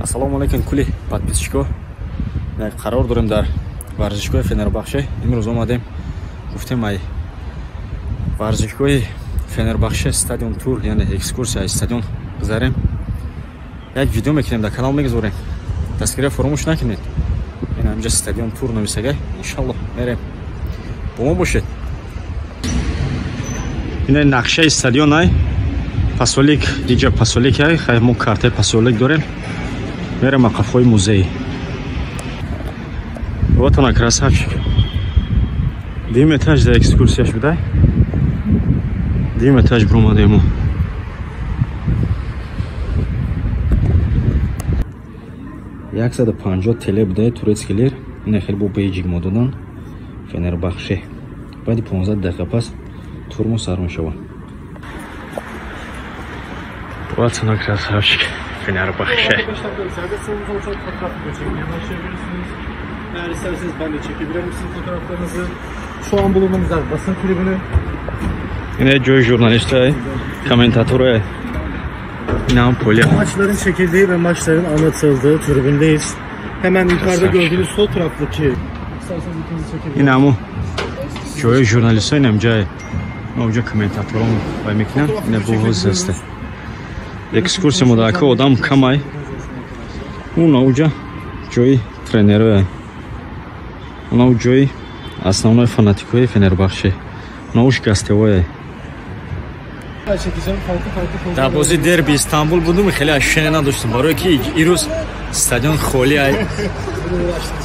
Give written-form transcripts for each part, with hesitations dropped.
Ассалому алайкум кулли подписчико. Қарор дорем дар варзишгоҳи Фенербахше. Имрӯз омадем, гуфтем ай варзишгоҳи Фенербахше стадион тур, яъне экскурсия аз стадион гузарем. Як видео мекунем, дар канал мегузорем. Дастгирия фаромӯш накунед. Ин ҳаминҷа стадион тур нависагай. Иншаллоҳ мерем. Бо мо бошед. Ин нақшаи стадион ай. Пасолик, диҷа пасолик ай, хай мо картаи пасолик дорем. Мерем мақафҳои музей. Вот она, красавчик. Дуюм этаж да экскурсияш будай. Дуюм этаж буромадем. 150 теле будай турецкий лир. Ина хеле бо бейҷик мо додан. Фенербахше. Баъди 15 дақиқа пас турмо сар мешавад. Вот она, красавчик. Fenerbahçe. Eğer isterseniz ben de çekebilirim sizin fotoğraflarınızı. Şu an bulunduğumuz yer basın tribünü. Yine joy jurnalistler, komentatorlar. Napoli. Maçların çekildiği ve maçların anlatıldığı tribündeyiz. Hemen yukarıda gördüğünüz sol taraftaki. İsterseniz ikinizi çekebilirim. Yine ama joy jurnalistler nemce. Novca komentatorlar vay meknan. Yine bu hızlı. Экскурсия модака одам камай. Уна уҷа ҷои тренерое. Уна ҷои основной фанатикои Фенербахше. Уна уш гостевое. Дар бози дерби Истанбул будум, хеле ощущение надоштум, барое ки ирӯз стадион холӣ ай.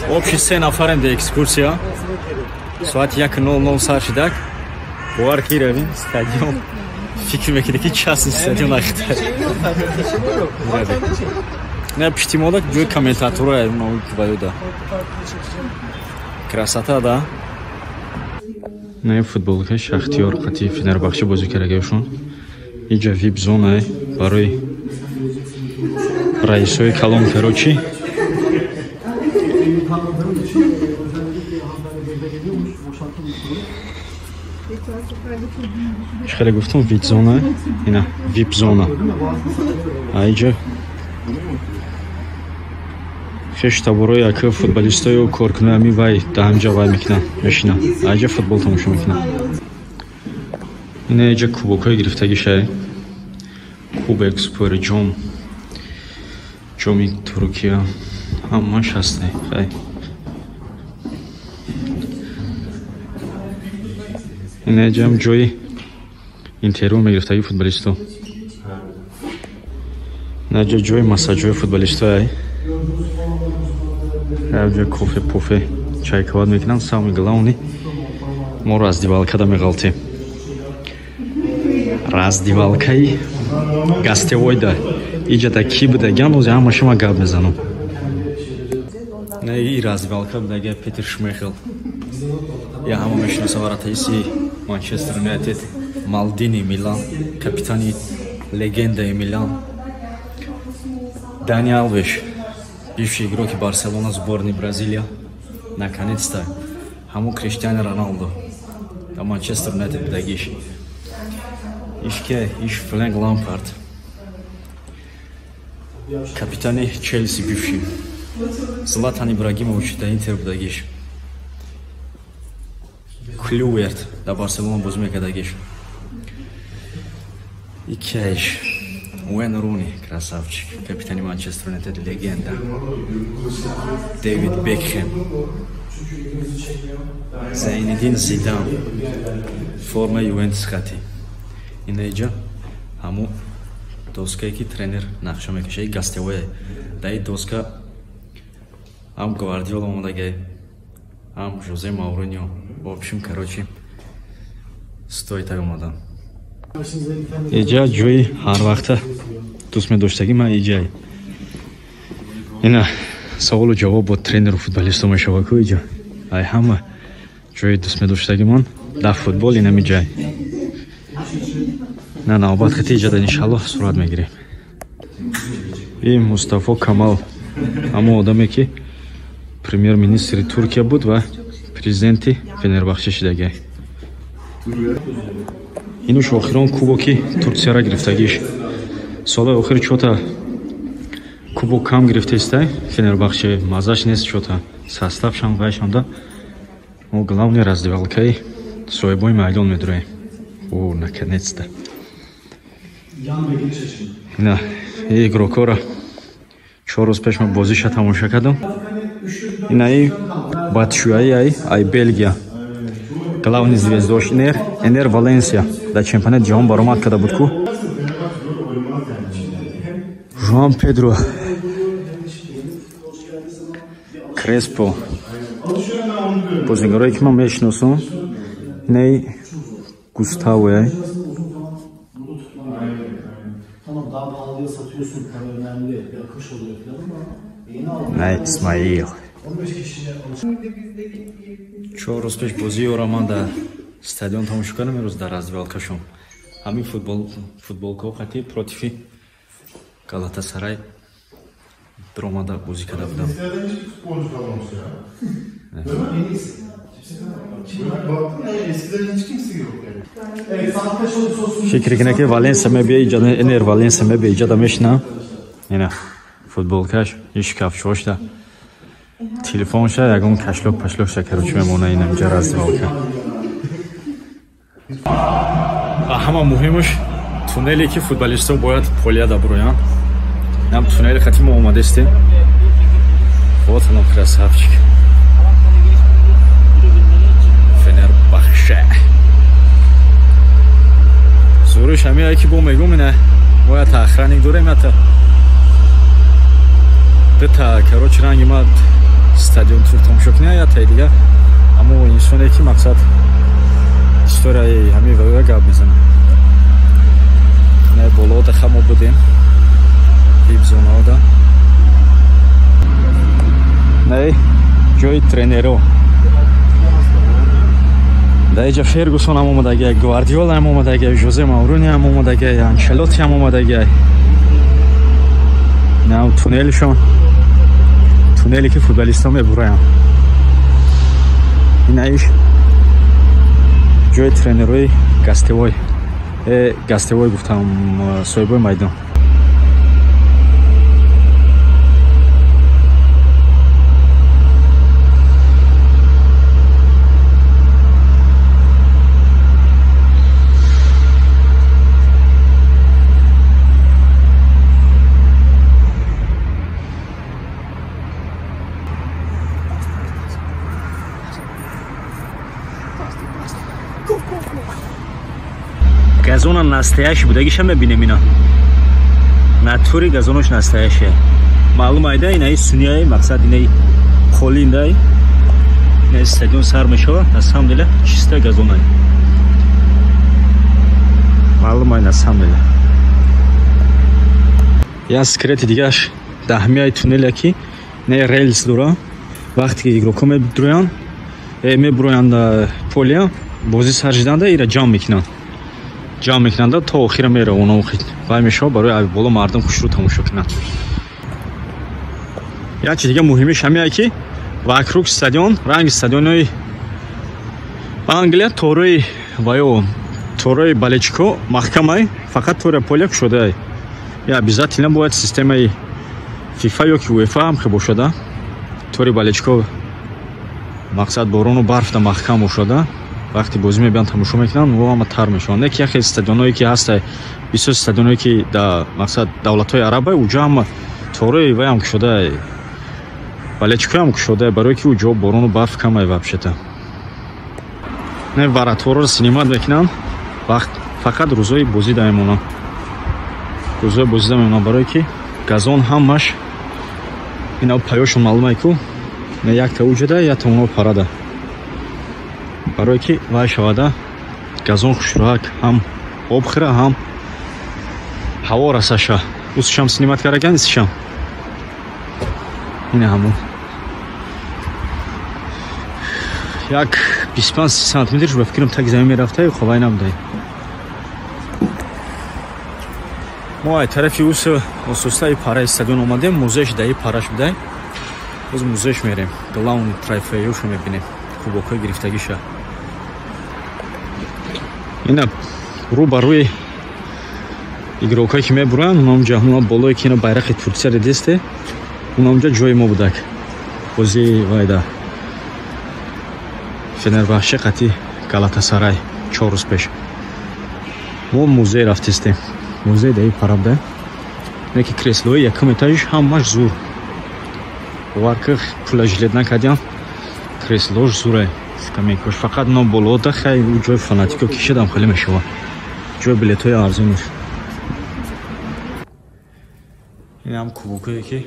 Общий се нафарем дар экскурсия. Соати 1:00 сар шидак. Бовар ки равим стадион. Фикр мекунӣ ки частный стадион ахта. Не пишти мода ҷои комментатора ваюда. Красота да. Не футболка Шахтиёр қати Фенербахче бозӣ кардагиашон. Иҷа вип зона барои раисои калон короче. Хеле гуфтам вип зона, ина вип зона. Аиҷа хештаборои ака футболистою коркунои ами вай да ҳамҷа вай мекунанд, мешинанд. Аиҷа футбол тамошо мекунанд. Ина иҷа кубокҳои гирифтагишай. Кубок Супер ҷом, ҷоми Туркия, ҳамаш ҳастай. Хай. Ина иҷам ҷои интервю мегирифтаги футболисто. Ина ҷо ҷои массажҳои футболисто ай. Ҷои кофе пофе чай кават мекунанд. Самый главный мо раздевалкада меғалтем. Раздевалкаи гостевойда. Иҷада ки будагиан ози ҳамаша ма гап мезанам. На и раздевалка будаги Петер Шмехел. Я ҳама мешиносам вратариси Манчестер Юнайтед, Малдини Милан, капитани легендаи Милан, Дани Алвеш, бывший игроки Барселона, сборной Бразилия, наконец-то ҳамон Криштиану Роналду да Манчестер Юнайтед будагиш. Ишке иш Фрэнк Лампард, капитани Челси бывший, Златан Ибрагимович да Интер будагиш. Клюверт да Барселона бозӣ мекардагиш. Икеш Уэн Руни, красавчик, капитани Манчестер Юнайтед, легенда. Дэвид Бекхем, Зайниддин Зидан, форма Ювентус хати. Ина иҷа ҳамун доскае ки тренер нақша мекашад, гостевое. Дар ин доска ҳам Гвардиола омадагай, ҳам Жозе Мауриньо. В общем, короче, стоит омадан. Иҷа ҷои ҳар вақта дӯст медоштагӣ ман иҷай. Ина саволу ҷавоб бо тренеру футболисто мешавад ку иҷа. Ай ҳама ҷои дӯст медоштагӣ ман дар футбол инами ҷай. На навбат хати иҷада иншаллоҳ сурат мегирем. И Мустафо Камал, ҳамон одаме ки премьер-министри Туркия буд ва президенти Фенербахче шидагай. Инуш охирон кубоки Турсияра гирифтагиш. Солҳои охир чота Кубок кам гирифтестай Фенербахче, мазаш нест чота. Составшам вайшамда. Мо главный раздевалкаи соҳибои майдон медураем. О, наконец-то. Ина, игрокора 4 рӯз пеш ма бозиша тамоша кардам. Ина и Батшуаи ай Белгия. Главный звездош Энер Валенсия дар чемпионати ҷаҳон баромад карда буд ку. Жуан Педро Креспо, бозигарое ки ман мешиносам, инаи Густаво. Най Исмаил. 4 рӯз пеш бозиёро ман дар стадион тамошо кардам, имрӯз дар раздевалкашон. Ҳамин футболкаҳо қати против Галатасарай даромада бозӣ карда будам. Фикр кунед ки Валенсия мебия иҷа, Энер Валенсия мебия иҷада мешина. Ина футболкаш, иш кафшошда, телефонша, ягон кашлок пашлокша, короче, мемона ина инҷа раздевалка. Ҳама муҳимаш туннеле ки футболистҳо бояд полияда буроянд. Нам туннели хати мо омадестем. Вот он, красавчик. Фенербахче. Зуриш ҳамиае ки бо мегум, ина мо ята охранник дорем, ята дута, короче, ранги ма стадион тур тамошо кунӣ, ятаи дига аммо инсоне ки мақсад историяи ҳамин ваёя гап мезанад. Ина болода хамо будем, вип-зонаода. Не ҷои тренеро. Дар иҷа Фергусон ҳам омадагиай, Гвардиола ҳам омадагиай, Жозе Мауруни ҳам омадагиай, Анчелотти ҳам омадагиай. Инам туннелшон, туннеле ки футболистҳо мебуроянд. Инаиш ҷои тренерои гастевой, гастевой гуфтам, соҳибои майдон. Газона настоящий будагиша мебинем, ина натури газонош настоящая. Маълум айда инаи сунияи, мақсад инаи холиндай, инаи стадион сар мешава. На самом деле чиста газонай, маълум ай, на самом деле. Я секрети дигаш даҳмияи туннеле ки инаи релс дора. Вақте ки игрокҳо мебуроянд, мебуроянд полия, бозӣ сар шиданда ира ҷамъ мекунанд, ҷамъ мекунанда то охира мера оно вай мешава, барои боло мардум хушрӯ тамошо кунанд. Як чи дига муҳимиш ҳамие ки вокруг стадион, ранги стадионҳои Англия торои ваё торои балечко маҳкамай, фақат тора поля кушодаай. Я обязательно бояд системаи FIFA ё ки UEFA ҳам хе бошада. Тори балечко мақсад борону барфда маҳкам бошада. Вақти бозӣ мебиёнд тамошо мекунанд, во ҳама тар мешаванд. Не ки яхе стадионое ки ҳаста, бисёр стадионое ки дар мақсад давлатҳои араба, уҷо ҳама торои вайам кушодаай, балечкоям кушодаай, барое ки уҷо борону барф камай вообще-то. Не варатворро синимат мекунанд, вақт фақат рӯзои бозӣ да мемонанд. Рӯзои бозӣ да мемонанд, барое ки газон ҳамаш ина паёшон маълумай ку, не якта уҷада, якта оно парада. Барое ки вай шавада газон хушрӯак, ҳам об хӯра, ҳам ҳаво расаша. Усшам синимат караган исшам. Ина ҳамон як 25 сантиметр ба фикрам таги замин мерафта, ховай набудай. Мо ай тарафи ус осустаи параи стадион омадем, музеяш даи параш будай. Боз музеяш мерем, главный трофеёшо мебинем, кубокҳои гирифтагиша. Ина рӯ ба рӯи Игрокҳое ки мебуранд, унамҷа ҳамуна болое ки ина байрақи Турсияро дисте, унамҷа ҷои мо будак. Бозии вайда. Фенербахче қати Галатасарай 4 рӯз пеш. Мо музей рафтистем. Музей даи парабда. Неки креслои якум этажиш ҳамаш зур. Бовар ки пула жилет накардям. Креслош зуре. Скамейкош фақат но болода хай ӯ ҷои фанатико кишидам хеле мешава. Ҷои билетҳои арзонаш. Ин ҳам кубокое ки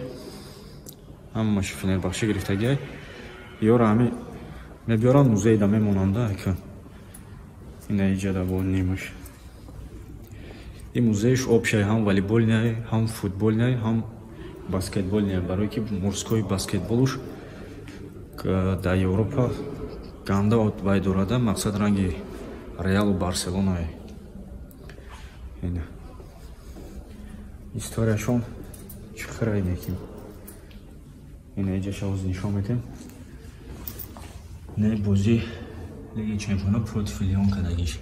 ҳамаш Фенербахче гирифтагиай. Ёра ҳами мебиёранд музейда мемонанда ка. Ина иҷада бо нимаш. Ин музеиш общай ҳам волейболняй, ҳам футболняй, ҳам баскетболняй. Барое ки мужской баскетболуш дар Европа ганда вай дорада, мақсад ранги Реалу Барселонае. Ина. Историяшон чӣ хирай меким. Ина иҷаша ҳозир нишон метем. Не бозӣ Лиги Чемпионо против Лион кардагиш.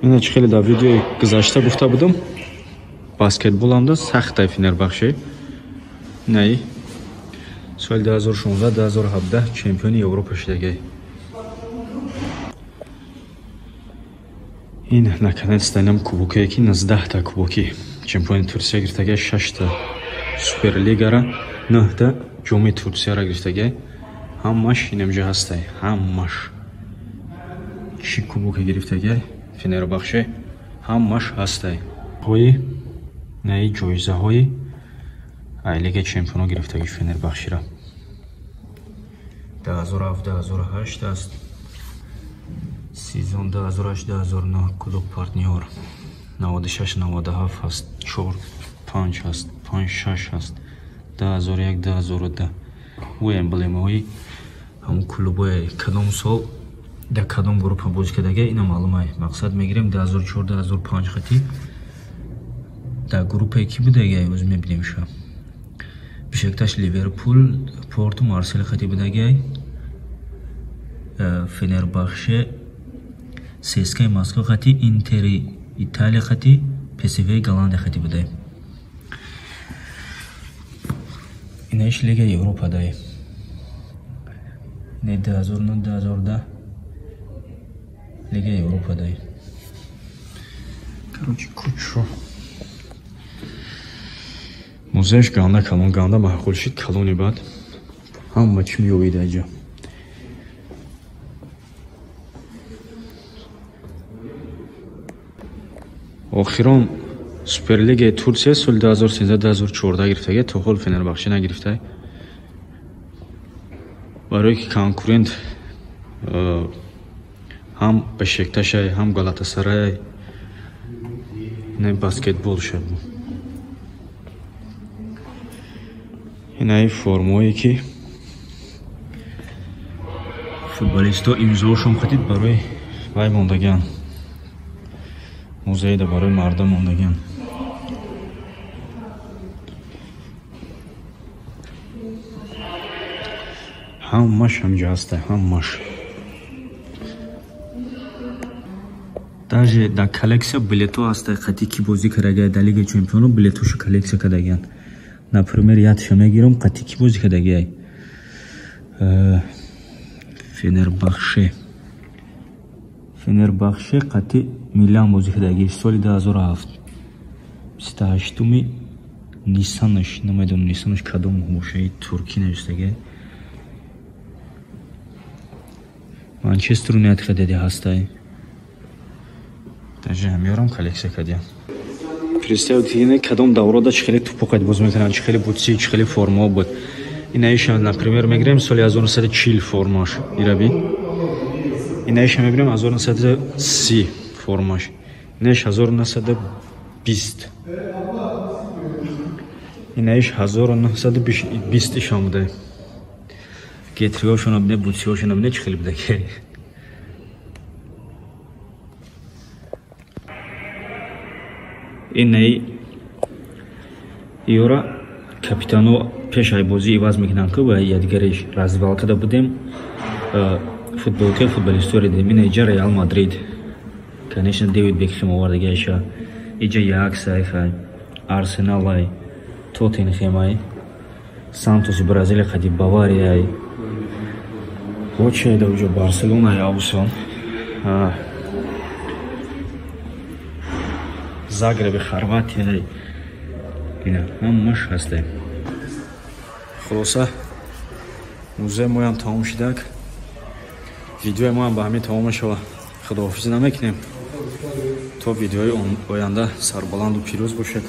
Ина чӣ хеле дар видеои гузашта гуфта будам, баскетболамда сахтай Фенербахче. Инаи соли 2016-2017 чемпиони Европа шудагай. Ин наконец-то инам кубокое ки 19та кубоки чемпиони Турсия гирифтагай, 6та Суперлигара, 9та ҷоми Турсияра гирифтагай. Ҳамаш инамҷа ҳастай, ҳамаш. Чӣ кубоке гирифтагай Фенербахче, ҳамаш ҳастай. Ҳои наи ҷоизаҳои ай Лигаи Чемпионо гирифтаги Фенербахчера. 2007-2008 аст. Сезон 2008-2009 клуб партнёр 96-97 ҳаст, 4-5 ҳаст, 5-6 ҳаст, 2001-2002. Ӯ эмблемаҳои ҳамун клубое кадом сол дар кадом группа бозӣ кардага ина маълумай. Мақсад мегирем 2004-2005 хати дар группае ки будага, оз мебинем ша. Бешикташ, Ливерпул, Порту, Марсел хати будагай. Фенербахче, ЦСКА Москва хати, Интери Италия хати, ПСВ Голландия хати будай. Инаиш Лига Европа дай. Не 2009-2010 Лига Европа дай. Короче, кучо. Музеяш ганда калон, ганда маъқул шид, калони бад. Ҳама чӣ меёвид аҷа. Охирон Суперлигаи Турсия соли 2013-2014 гирифтага, то ҳол Фенербахче нагирифта. Барое ки конкурент ҳам Бешикташай, ҳам Галатасарай, не баскетбол шаб. Инаи формое ки футболистҳо имзоошон хатид барои вай мондагиан. Музейда барои мардум мондагиан. Ҳамаш ҳамҷа ҳаста, ҳамаш. Даже дар коллексия билетҳо ҳаста, қати ки бозӣ кардагиа дар Лигаи Чемпионо билетҳошо коллексия кардагиан. Например, ятша мегирам, қати ки бозӣ кардагиай. Фенербахче. Фенербахче қати Милан бозӣ кардагӣ соли 2007. 28-уми Нисанаш, намедонам Нисанаш кадом бошад, туркӣ навиштагиай. Манчестер Юнайтед хадади ҳастай. Даже ҳамёрам коллексия кардиам. Представьте, ина кадом даврода чӣ хеле тӯпо қайд боз мекунанд, чӣ хеле бутси, чӣ хеле формаҳо буд. Инаиша, например, мегирем соли 1940 формаш, ираби. Инаиша мебинем 1930 формаш. Инаиш 1920. Инаиш 1920 ишон буда. Гетриҳошон бинед, бутсиҳошон бинед, чӣ хеле будаки. Инаи иёра капитано пеш ай бозӣ иваз мекунанд ки ва ядигариш раздевалкада будем. Футболкаи футболистҳоро дидем. Ина иҷа Реал Мадрид Конечно, Дэвид Бекхем овардагиаша. Иҷа Аяксай, хай, Арсеналай, Тоттенхемай, Сантоси Бразилия қади Баварияй. Вочайда уҷо Барселонай авсон. Загреби Хорватияй. Ина ҳамаш ҳастай. Хулоса, музей моям тамом шидак. Видеои моям ба ҳамин тамом мешава. Худоҳофизӣ намекунем. То видеои оянда сарбаланду пирӯз бошед.